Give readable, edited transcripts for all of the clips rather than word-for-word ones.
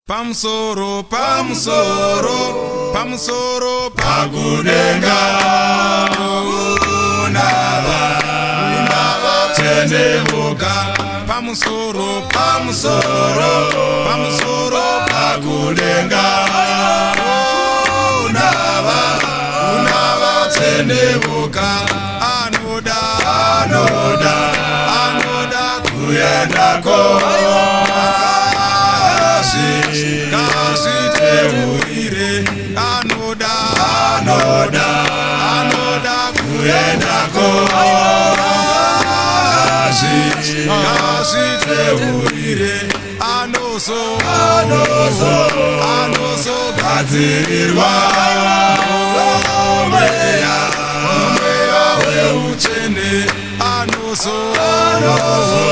Pamusoro, pamusoro, pamusoro pakudenga unava unava tendevuka pamusoro pamusoro pamusoro pakudenga unava unava tendevuka anoda anoda anoda kuendako kasviteurire anoda anoda anoda kuendako kasviteurire anoso anoso anosogadzirirwa nomweya nomweya weutsvene anoso anoso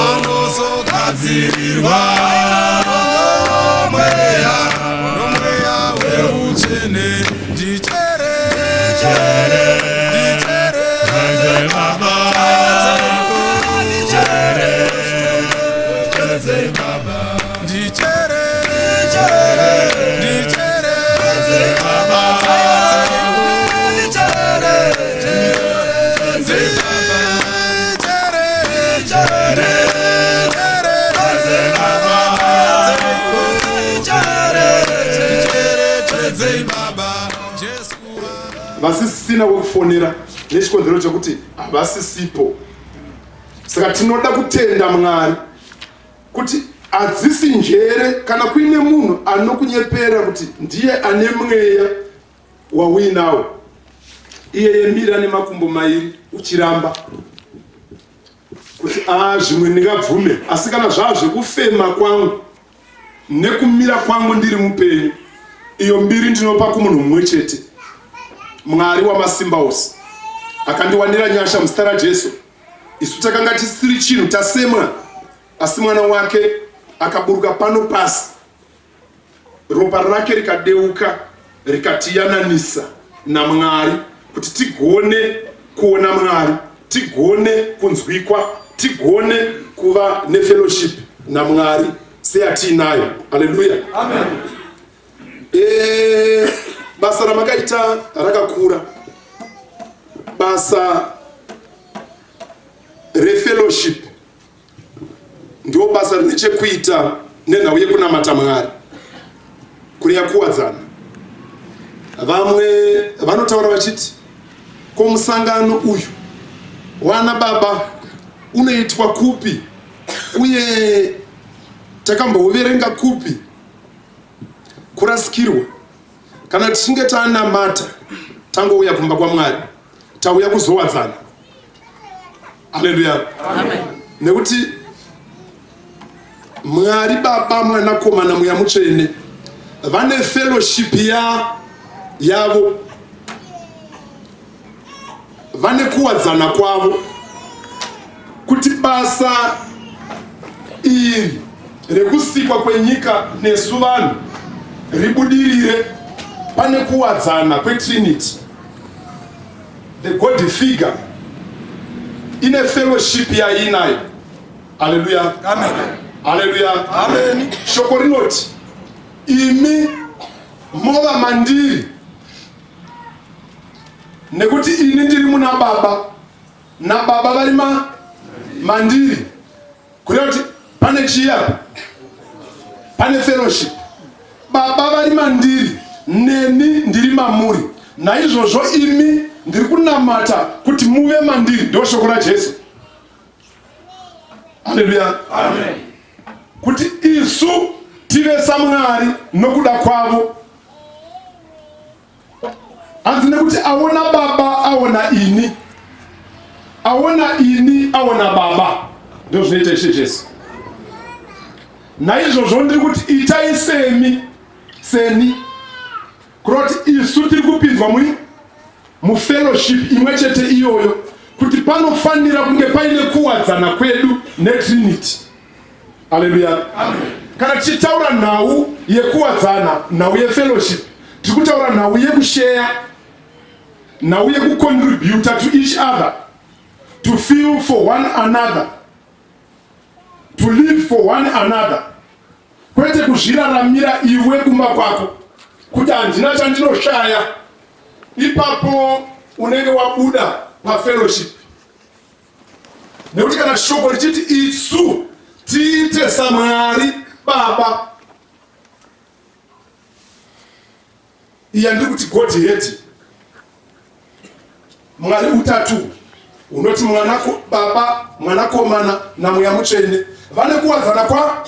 anosogadzirirwa nomweya nomweya weutsvene ndichere ndichere baba ndichere ndichere ndichere baba Vasisina wekufonera nechikonzero chekuti havasisipo. Saka tinoda kutenda Mwari kuti hadzisi njere kana kuine munhu anokunyepera kuti ndiye ane mweya wauinawo iyeye mira nemakumbo mairi uchiramba kuti a ah, zvimwe ndingabvume asi kana zvava zvekufema kwangu nekumira kwangu ndiri mupenyu iyo mbiri ndinopa kumunhu mumwe chete mwari wamasimba ose akandiwanira nyasha muzita rajesu isu takanga tisiri chinhu tasemwa asi mwana wake akaburuka pano pasi ropa rake rikadeuka rikatiyananisa namwari kuti tigone kuona mwari tigone kunzwikwa tigone kuva nefellowship namwari seyatiinayo aleluya e, basa ramakaita rakakura basa refellowship Ndiwo basa rine chekuita nenhau yekunamata Mwari, kureya kuwadzana. Vamwe vanotaura vachiti ko musangano uyu wana baba unoitwa kupi uye takambouverenga kupi? Kurasikirwa kana tichinge tanamata tangouya kumba kwaMwari, tauya kuzowadzana. Haleluya. Nekuti Mwari Baba, Mwanakomana, Mweya Mutsvene vane fellowship ya yavo, vane kuwadzana kwavo kuti basa iri rekusikwa kwenyika nesu vanhu ribudirire pane kuwadzana kwetrinity The God figure ine fellowship yainayo. Haleluya. Amen. Haleluya. Amen. Shoko rinoti imi mova mandiri nekuti ini ndiri muna baba nababa vari ma mandiri kureva kuti pane chii apa pane fellowship baba vari mandiri neni ndiri mamuri naizvozvo imi ndiri kunamata kuti muve mandiri ndo shoko rajesu haleluya kuti isu tive samwari nokuda kwavo Hanzi nekuti aona baba aona ini, aona ini aona baba. Ndozvinoita Ishe Jesu. Naizvozvo ndiri kuti itai semi seni, kureva kuti isu tiri kupinzwa mui mufellowship imwe chete iyoyo, kuti panofanira kunge paine kuwadzana kwedu netrinity. Haleluya. Kana tichitaura nhau yekuwadzana, nhau yefellowship, tiri kutaura nhau yekusheya, nhau yekucontributa to each other, to feel for one another, to live for one another, kwete ku kuzviraramira iwe kumba kwako kuti handina chandinoshaya, ipapo unenge wabuda pafellowship. Nekuti kana shoko richiti isu tiite saMwari Baba, iya ndiri kuti Godhead, Mwari utatu unoti mwana Baba, Mwanakomana naMweya Mutsvene vane kuwadzana kwa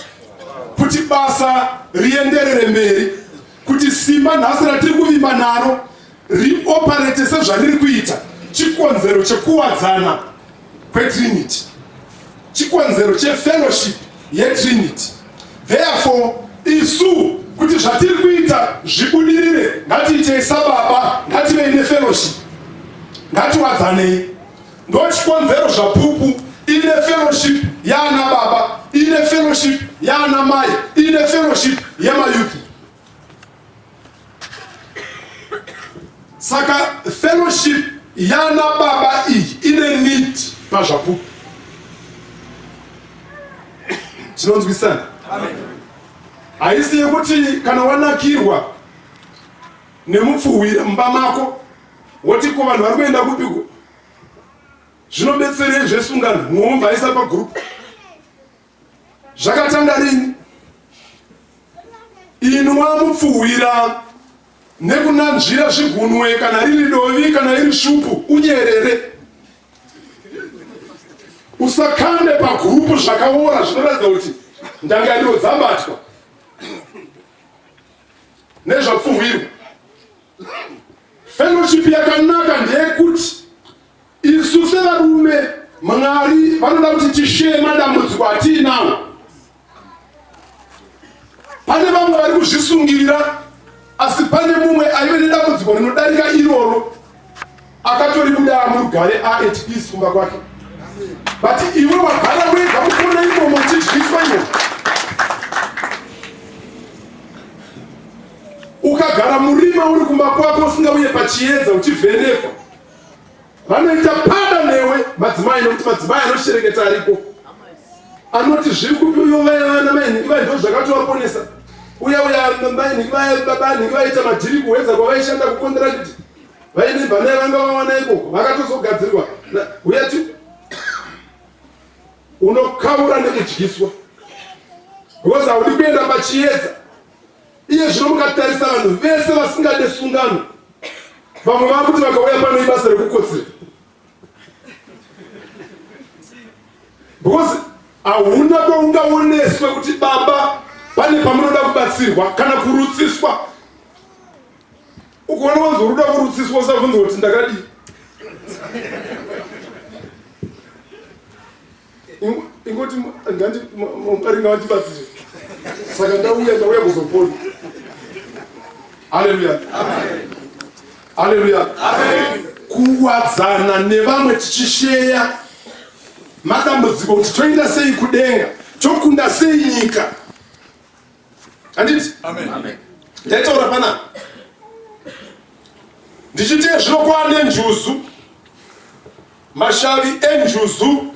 kuti basa rienderere mberi, kuti simba nhasi ratiri kuvimba naro rioperate sezvariri kuita. Chikonzero chekuwadzana kweTrinity, chikonzero chefellowship yeTrinity. Therefore isu kuti zvatiri kuita zvibudirire, ngatiitei saBaba, ngativei nefellowship, ngatiwadzanei. Ndochikonzero Zvapupu ine fellowship yaana baba, ine fellowship yaana mai, ine fellowship yemayouth. Saka fellowship yana baba iyi ine need paZvapupu. Tinonzwisana? Haisi yekuti kana wanakirwa nemupfuhwira mumba mako woti ko vanhu vari kuenda kupiko, zvinobetserei zvesungano, mumwe aisa pagurupu. Zvakatanga rini? Inwa mupfuhwira nekunanzvira zvigunwe, kana riri dovi kana iri svupu, unyerere, usakande pagurupu zvakaora zvinoratidza kuti ndangariro dzabatwa nezvapfuhwirwa. Fellowship yakanaka ndeyekuti isu sevarume, Mwari vanoda kuti tisheye madambudziko atiinawo. Pane vamwe vari kuzvisungirira, asi pane mumwe aive nedambudziko rinodarika iroro akatoribuda murugare, at peace kumba kwake. But iwe wagara wega mukona imomo uchidyiswa imomo. Ukagara murima uri kumba kwako usingauye pachiedza uchivhenekwa, vanoita pada newe madzimai, nekuti madzimai anoshereketa ariko anoti zviri kupi uyo vana mainhingi vai ndo zvakatovaponesa uya uya mainhingi vaya vaita madhiri kuhwedza kwavaishanda kukondirakiti vaine bhana vanga vawana ikoko vakatozogadzirwa uya ti unokaura nekudyiswa because haudi kuenda pachiedza. Iye zvino mukatarisa vanhu vese vasingade sungano, vamwe vakuti vakauya pano ibasa rekukotsera, because hauna kwaungaoneswe kuti baba pane pamunoda kubatsirwa kana kurutsiswa. Ukuona wanzi uruda kurutsiswa, usabvunza kuti ndakadii. Ingoti Mwari ngavandibatsire, saka ndauya kuzopona. Haleluya, haleluya. Kuwadzana nevamwe tichisheya madambudziko kuti toenda sei kudenga, tokunda sei nyika, handiti? Ndaitaura panapa ndichiti zvino kwaane njuzu, mashavi enjuzu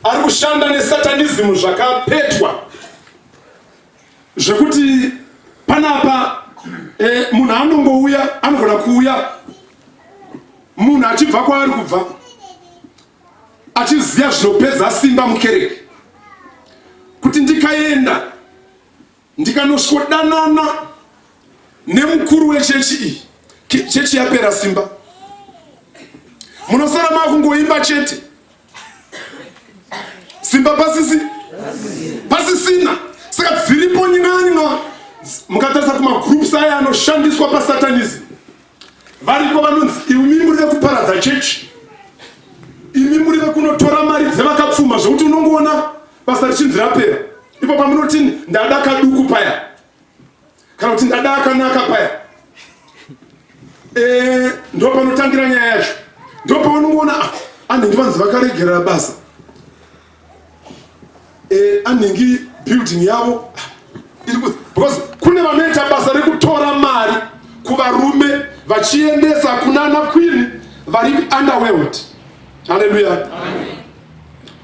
ari kushanda nesatanism zvakapetwa, zvekuti panapa munhu anongouya, anogona kuuya munhu achibva kwaari kubva achiziva zvinopedza simba mukereke, kuti ndikaenda ndikanosvodanana nemukuru wechechi iyi, chechi yapera simba, munosara makungoimba chete, simba pasisi pasisina. Saka dziripo nyin'anyin'a. Mukatarisa kumagroups aya anoshandiswa pasatanism, variko vanonzi imi muri vekuparadza chechi, imi muri vekunotora mari dzevakapfuma, zvekuti unongoona basa richinzi rapera ipo pamunoti ndada kaduku paya kana kuti ndada akanaka paya. Ndo panotangira nyaya yacho, ndo paunongoona ah, anhingi vanzi vakaregerera basa, anhingi building yavo ah, iri because kune vanoita basa rekutora mari kuvarume vachiendesa kunana queen vari underworld. Haleluya.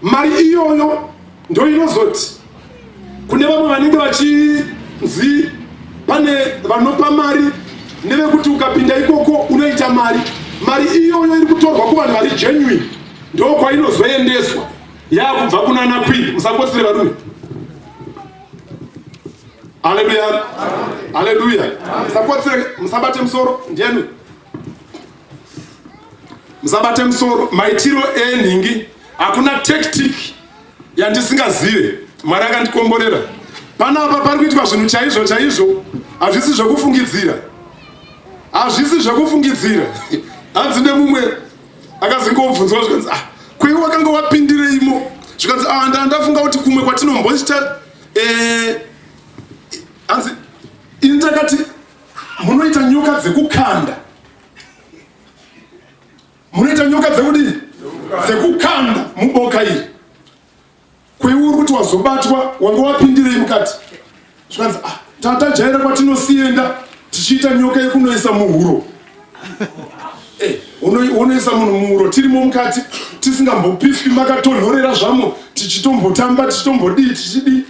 Mari iyoyo ndo inozoti kune vamwe vanenge Nzi pane vanopa mari nevekuti ukapinda ikoko unoita mari. Mari iyoyo iri kutorwa kuvanhu vari genuine, ndokwainozoendeswa yakubva kunana queen. Musakotsire varume. Haleluya, haleluya. Musakotsire, musabate musoro ndiyani? Musabate musoro. Maitiro enhingi hakuna tactic yandisingazive. Mwari akandikomborera panapa, pari kuitwa zvinhu chaizvo chaizvo, hazvisi zvekufungidzira, hazvisi zvekufungidzira. Hanzi nemumwe akazingobvunzwa zvikanzi, ah, kweiwe wakanga wapindireimo? Zvikanzi, ah, ndandafunga kuti kumwe kwatinomboita hanzi ini ndakati munoita nyoka dzekukanda, munoita nyoka dzekudii, dzekukanda muboka iri. Kweiwe uri kuti wazobatwa, wanga wapindirei mukati? Zvikanzi, ah, tatajaira kwatinosienda tichiita nyoka yekunoisa muhuro. Unoisa munhu muhuro tirimo mukati tisingambopiswi, makatonhorera zvamo, tichitombotamba, tichitombodii, tichidii.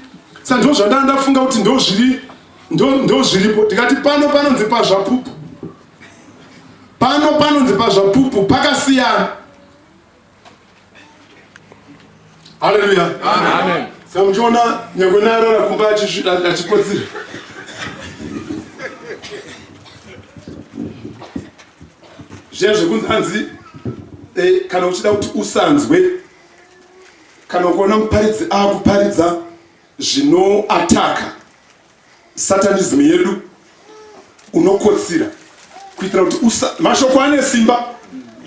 Sa ndo zvandanga ndafunga kuti ndozviri ndozviripo. Ndikati pano panonzi pazvapupu, pano panonzi pazvapupu pakasiyana. Haleluya, amen. Saka muchiona nyangwe naarara kumba achikotsira, zviya zvekunzi hanzi kana uchida kuti usanzwe, kana ukaona muparidzi akuparidza zvinoataka satanism yedu, unokotsira kuitira kuti usa mashoko ane simba.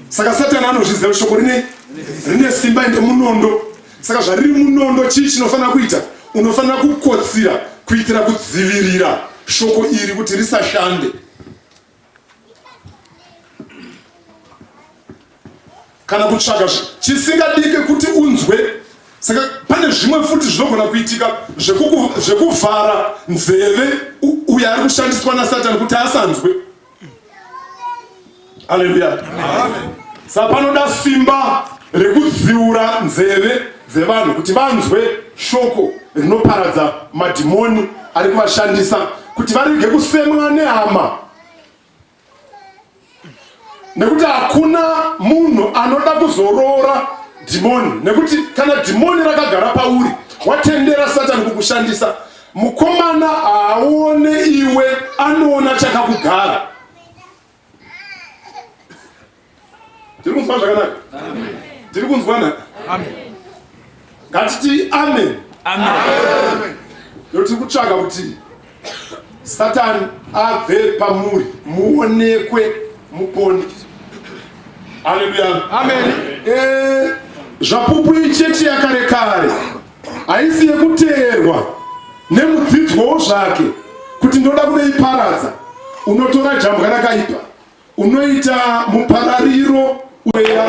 Saka Satani anozviziva kuti shoko rine simba ende munondo. Saka zvariri munondo, chii chinofanira kuita? Unofanira kukotsira kuitira kudzivirira shoko iri kuti risashande. Kana kutsvaga chisingadike kuti unzwe. Saka pane zvimwe futi zvinogona kuitika zvekuvhara nzeve uyo ari kushandiswa naSatani kuti asanzwe. Haleluya. Saka panoda simba rekudziura nzeve dzevanhu kuti vanzwe shoko rinoparadza madhimoni ari kuvashandisa, kuti varege kusemwa nehama, nekuti hakuna munhu anoda kuzoroora dhimoni, nekuti kana dhimoni rakagara pauri, watendera Satani kukushandisa. Mukomana haaone iwe, anoona chakakugara. Tiri kunzwa zvakanaka? Tiri kunzwana? Ngatiti amen. Nekuti tiri kutsvaga kuti Satani abve pamuri, muonekwe, mupone. Haleluya, amen. Zvapupu ichechi yakare kare, haisi yekuteerwa nemudzidzwawo zvake kuti ndoda kunoiparadza. Unotora jambwa rakaipa, unoita muparariro uya.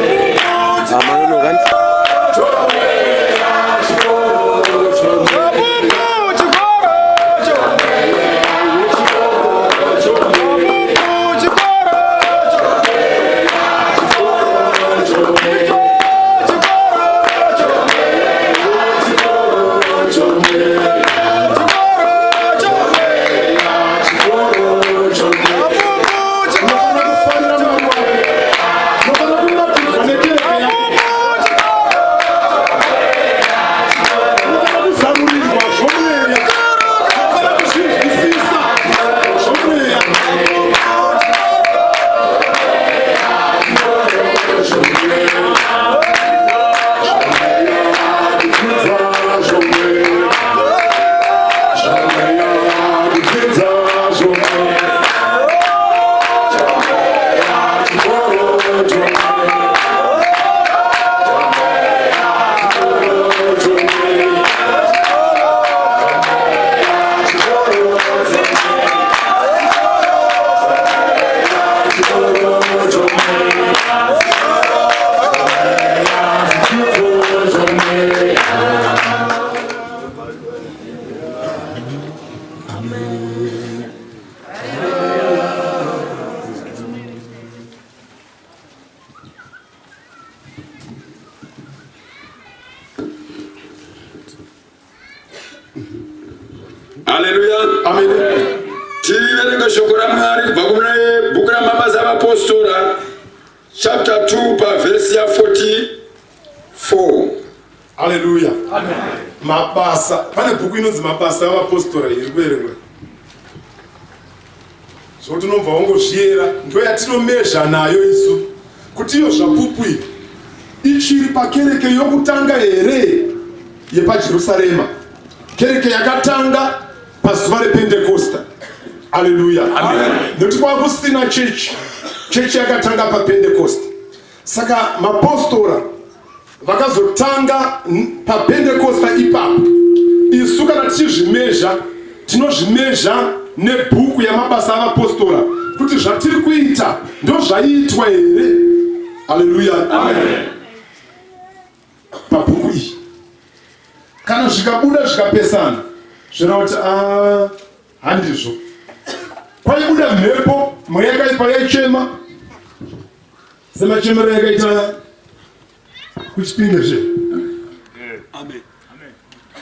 Haleluya. Amen. Tiverenge shoko raMwari kubva kune bhuku raMabasa aVapostora chapter 2 pavhesi ya 44. Haleluya. Mabasa, pane bhuku inonzi Mabasa aVapostora iri kuverengwa. Zvokuti unobva wangozviyera, ndo yatinomezha nayo isu kuti iyo zvapupu iyi ichiri pakereke yokutanga here yepaJerusarema, kereke yakatanga pazuva rePentekosta. Haleluya. Nekuti kwakusina chechi, chechi yakatanga paPentekosta. Saka mapostora vakazotanga paPentekosta ipapo. Isu kana tichizvimezha tinozvimezha nebhuku yaMabasa aVapostora kuti zvatiri kuita ndozvaiitwa here. Haleluya. Pabhuku iyi kana zvikabuda zvikapesana zvoreva kuti ah, handizvo. Kwaibuda mhepo, mweya yakaipa yaichema semachemero yakaita kuchipinge zve. Amen.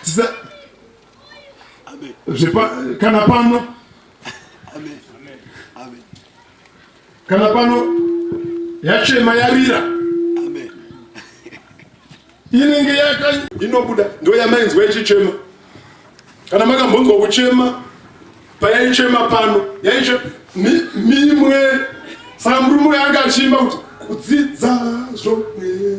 Tisa zvepa kana pano. Amen. Amen. Kana pano yachema yarira. Amen. Inenge yaka inobuda ndo yamainzwa ichichema. Kana makambonzwa kuchema payaichema pano yaichema mimwe. Saka murume uyo anga achiimba kuti kudzidza zvomweya,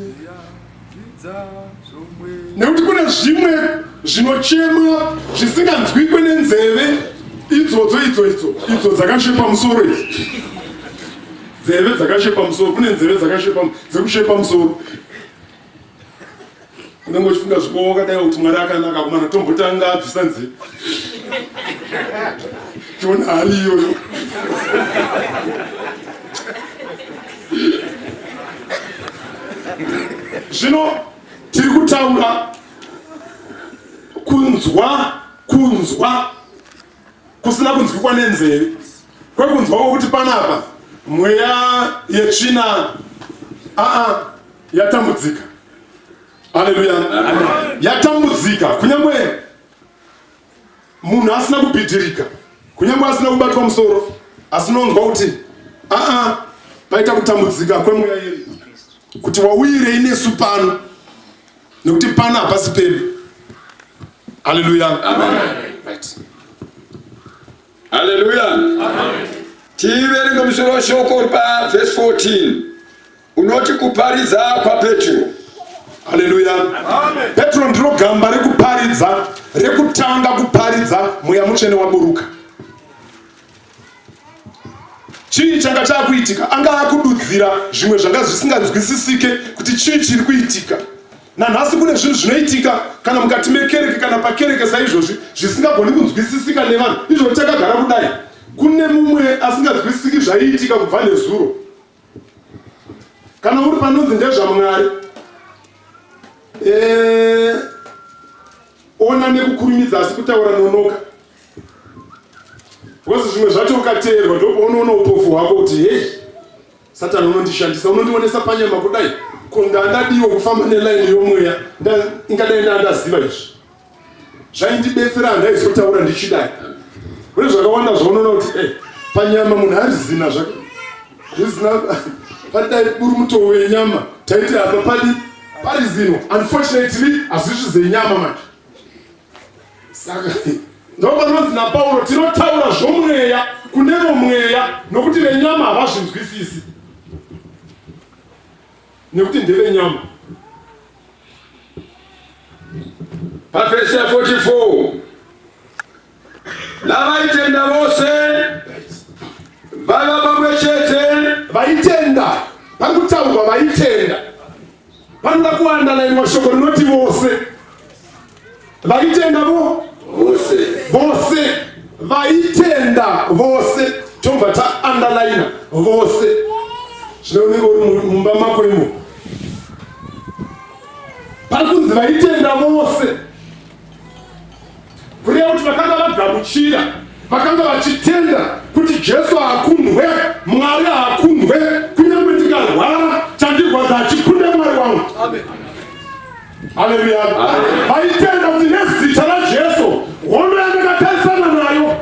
nekuti kune zvimwe zvinochemwa zvisinganzwikwe nenzeve idzodzo idzo idzo idzo dzakashepa musoro idzi nzeve dzakashepa musoro. Kune nzeve dzakashepa dzekushepa musoro. Unenge uchifunga zviko wakadai kuti Mwari akanaka kumana tombotanga abvisa nzeve tione hari iyoyo. Zvino tiri kutaura kunzwa, kunzwa kusina kunzwikwa nenzeve, kwekunzwa kwokuti panapa mweya yetsvina aa yatambudzika. Haleluya. Yatambudzika kunyange munhu asina kubhidhirika, kunyange asina kubatwa musoro, asi unonzwa kuti aa paita kutambudzika kwemweya yedu, kuti wauyirei nesu pano, nekuti pano hapasi pedu. Haleluya. Right. Haleluya. Tiverenge musoro weshoko uri pavhesi 14 unoti kuparidza kwaPetro. Haleluya. Petro ndiro gamba rekuparidza, rekutanga kuparidza mweya mutsvene waburuka. Chii changa chakuitika? Anga akududzira zvimwe zvanga zvisinganzwisisike kuti chii chiri kuitika. Nanhasi kune zvinhu zvinoitika kana mukati mekereke kana pakereke saizvozvi zvisingagoni kunzwisisika nevanhu. Izvo takagara kudai, kune mumwe asinganzwisisiki zvaiitika kubva nezuro. Kana uri panonzi ndezvaMwari, ona nekukurumidza asi kutaura nonoka. Because zvimwe zvacho ukateerwa ndopaunoona upofu hwako kuti hei, Satani unondishandisa, unondionesa panyama kudai, ko ndandadiwo kufamba nelaini yomweya, ingadai ndandaziva izvi zvaindibetsera, handaizotaura ndichidai. Kune zvakawanda zvaunoona kuti hey, panyama munhu ari zina zvake zvisina padai buri mutowo wenyama taiti apa padi pari zino, unfortunately hazvisi zvenyama manje. Saka ndopanonzi naPauro tinotaura zvomweya kune vomweya, nokuti venyama havazvinzwisisi nekuti ndevenyama. Pavhesi ya 44 navaitenda vose vaiva pamwe chete. Vaitenda, pari kutaurwa vaitenda, panoda kuandalainwa shoko rinoti vose vaitenda vo vose, vose vaitenda vose, tobva taandalaina vose. Zvino unenge uri mumba mako imo, pari kunzi vaitenda vose, kureva kuti vakanga vagamuchira, vakanga vachitenda kuti Jesu haakundwe, Mwari haakundwe, kunyange ndikarwara chandirwadza hachikunde Mwari wangu. Haleluya. Vaitenda kuti nezita raJesu hondo yandakatarisana nayo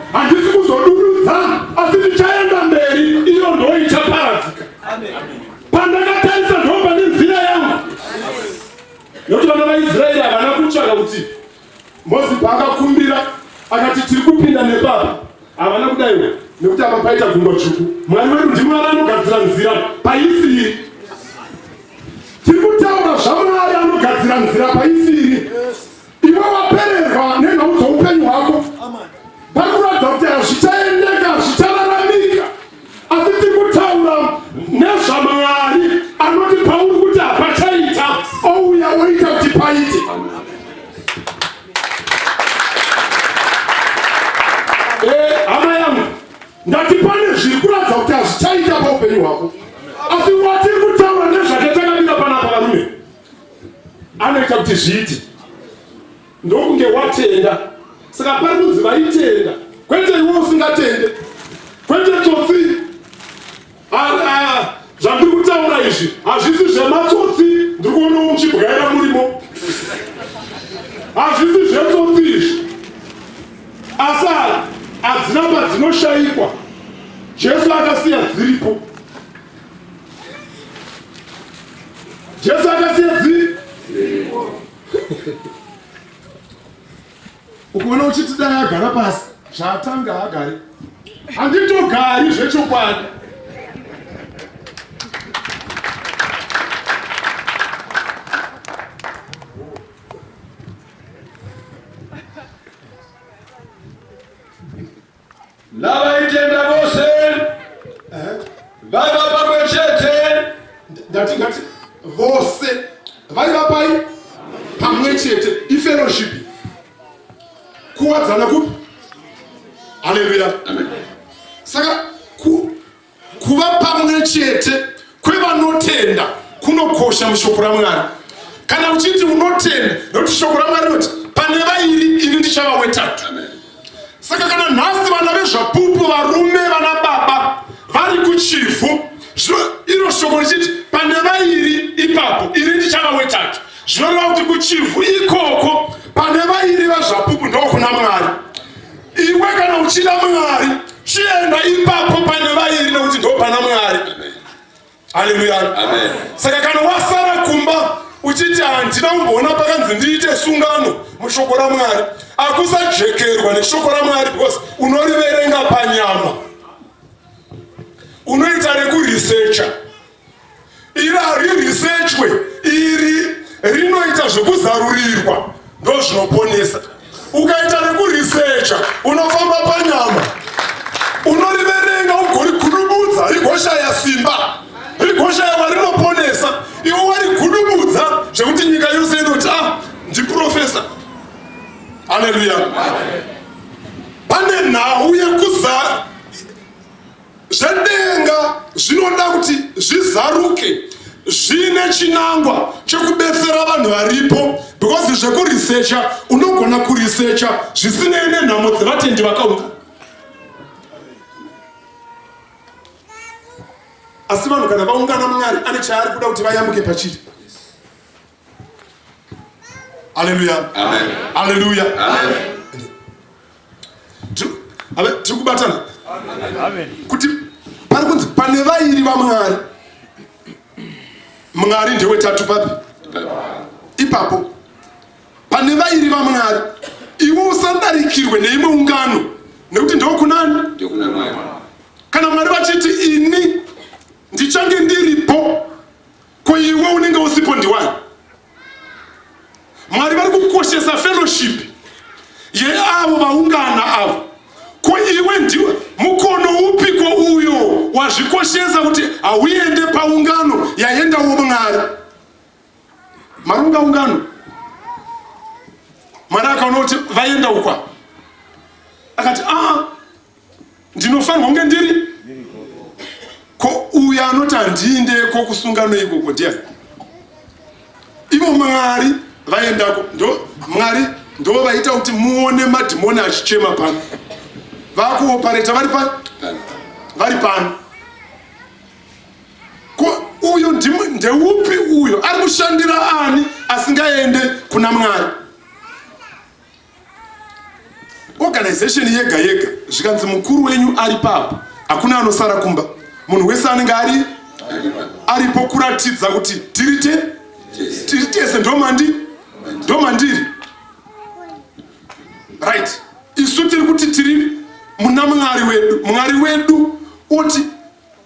Tiri kupinda nepapa. Havana kudaiwa nekuti apa paita gungwa dzvuku. Mwari wedu ndiMwari anogadzira nzira paisiri. Tiri kutaura zvaMwari anogadzira nzira paisiri. Iwe wapererwa nenhau dzoupenyu hwako. Pari kuratidza kuti hazvichaendeka, hazvichararamika. Asi tiri kutaura nezvaMwari anoti pauri kuti hapachaita, ouya oita kuti paite. Eh, hama yangu, ndati pane zviri kuratidza kuti hazvichaita paupenyu hwako. Asi watiri kutaura nezvake takamira panapa varume. Anoita kuti zviite. Ndokunge watenda. Saka pari kunzi vaitenda. Kwete iwe usingatende. Kwete tsotsi. Zvandiri kutaura izvi hazvisi zvematsotsi. Ndiri kuona muchibwaira murimo. Hazvisi zvetsotsi izvi. Asi hadzina padzinoshaikwa. Jesu akasiya dziripo. Jesu akasiya dziri ukuona uchiti dai agara pasi zvaatanga agari handitogari zvechokwadi Navaitenda vose vaiva pamwe chete. Ndati ngati vose vaiva pai pamwe chete ifellowship kuwadzana kupi? Haleluya! Saka ku, Kuva pamwe chete kwevanotenda kunokosha mushoko raMwari. Kana uchiti unotenda, nokuti shoko raMwari rinoti pane vairi ini ndichava wetatu. Saka kana nhasi vana vezvapupu, varume, vana baba vari kuchivhu, zvino iro shoko richiti pane vairi ipapo ini ndichava wetatu, zvinoreva kuti kuchivhu ikoko pane vairi vezvapupu ndokuna Mwari. Iwe kana uchida Mwari, chienda ipapo pane vairi nekuti ndo pana Mwari. Haleluya. Amen. Saka kana wasara kumba uchiti handina kumboona pakanzi ndiite sungano mushoko raMwari, akusajekerwa neshoko raMwari because unoriverenga panyama, unoita rekuresearcha Iri haririsechwe, iri rinoita zvekuzarurirwa, ndozvinoponesa. Ukaita rekurisecha unofamba panyama, unoriverenga ugorigudubudza rigoshaya simba, rigoshaya warinoponesa. Iwe warigudubudza zvekuti nyika yose inoti ah, ndiprofesa. Haleluya! Pane nhau yekuza Zvedenga zvinoda kuti zvizaruke zvine chinangwa chekubetsera vanhu varipo because zvekuresearcha unogona kuresearcha zvisinei nenhamo dzevatendi vakaunga asi vanhu kana vaungana mwari ane chaari kuda kuti vayambuke pachiri Haleluya. Haleluya. Tiri kubatana. Kuti pari kunzi pane vairi vaMwari. Mwari ndewetatu papi? Ipapo. Pane vairi vaMwari. Iwe usadarikirwe neimwe ungano nekuti ndokunani? Kana Mwari vachiti ini ndichange ndiripo Ko iwe unenge usipo ndiwani? Mwari vari kukoshesa fellowship yeavo vaungana avo. Ko iwe ndiwe mukono upiko uyo wazvikoshesa kuti hauende paungano yaendawo Mwari? Marunga ungano. Mwari akaona kuti vaenda ukwa. Akati ah ndinofanirwa kunge ndiri ko uyo anoti handiindeko kusungano ikoko ndiani ivo mwari vaendako ndo mwari ndo vaita kuti muone madhimoni achichema pano vakuopareta vari pano vari pano ko uyo ndeupi uyo ari kushandira ani asingaende kuna mwari Organization yega yega zvikanzi mukuru wenyu ari papo, hakuna anosara kumba. Munhu wese anenge ari aripo kuratidza kuti tiri te tiri tese ndomandi ndomandiri right. Isu tiri kuti tiri muna Mwari wedu. Mwari wedu oti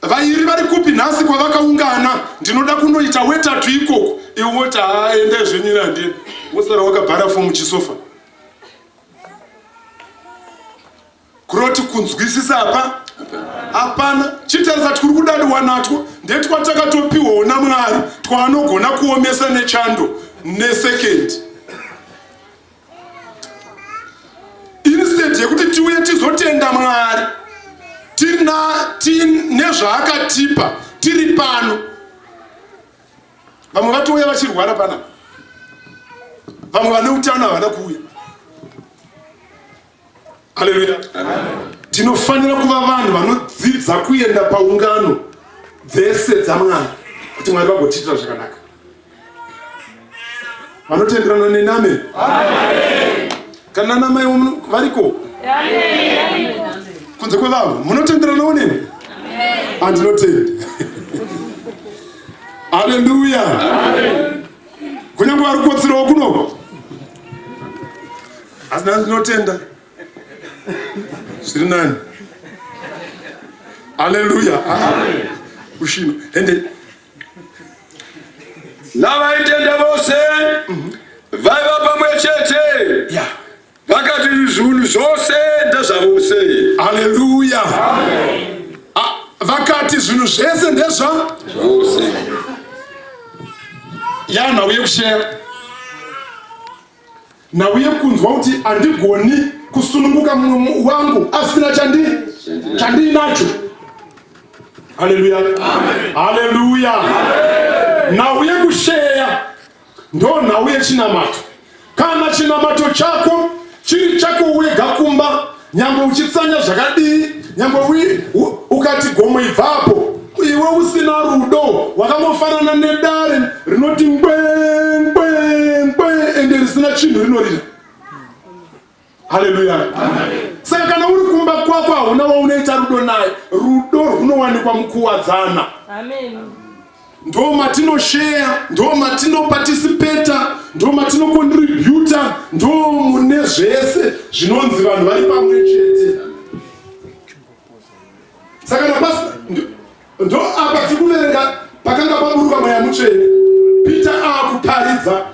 vairi vari kupi nhasi kwavakaungana, ndinoda kunoita wetatu ikoko. Iwe woti haa, endai zvenyu ini handiendi. Wosara wakabhara fomu chisofa. Kuroti kunzwisisa apa hapana. Chitarisa twuri kudadiwa natwo ndetwatakatopiwawo naMwari twaanogona kuomesa nechando nesekendi. Instead yekuti tiuye tizotenda Mwari nezvaakatipa tiri pano. Vamwe vatouya vachirwara pana, vamwe vane utano havana kuuya. Haleluya! Tinofanira kuva vanhu vanodzidza kuenda paungano dzese dzaMwari kuti Mwari vagotiitira zvakanaka. Vanotenderana neni? Amen. Kana namai variko kunze kwevavo, munotenderanawo neni? Andinotenda. Haleluya! Kunyange vari kukotsirawo kunoko asi nhasi ndinotenda zviri nani. Haleluya! Kushino ende Navaitenda vose vaiva pamwe chete, vakati zvinhu zvose ndezvavose. Haleluya! Vakati zvinhu zvese ndezva zvose. Yanhau yekusheya, nhau yekunzwa kuti handigoni kusununguka mumwe wangu asina chandiinacho. Haleluya, haleluya! Nhau yekusheya ndo nhau yechinamato. Kana chinamato chako chiri chako wega kumba, nyangwe uchitsanya zvakadii, nyangwe ukati gomo ibvapo, iwe usina rudo, wakangofanana nedare rinoti ngwe ngwe ngwe ende risina chinhu rinorira. Haleluya! Saka kana uri kumba kwako hauna waunoita rudo naye. Rudo runowanikwa mukuwadzana. Amen. Ndo matinoshare, ndo matinoparticipata, ndo matinocontributa, ndo mune zvese zvinonzi vanhu vari pamwe chete. Saka napasi ndo apa tiri kuverenga pakanga paburuka Mweya Mutsvene, Peter akuparidza.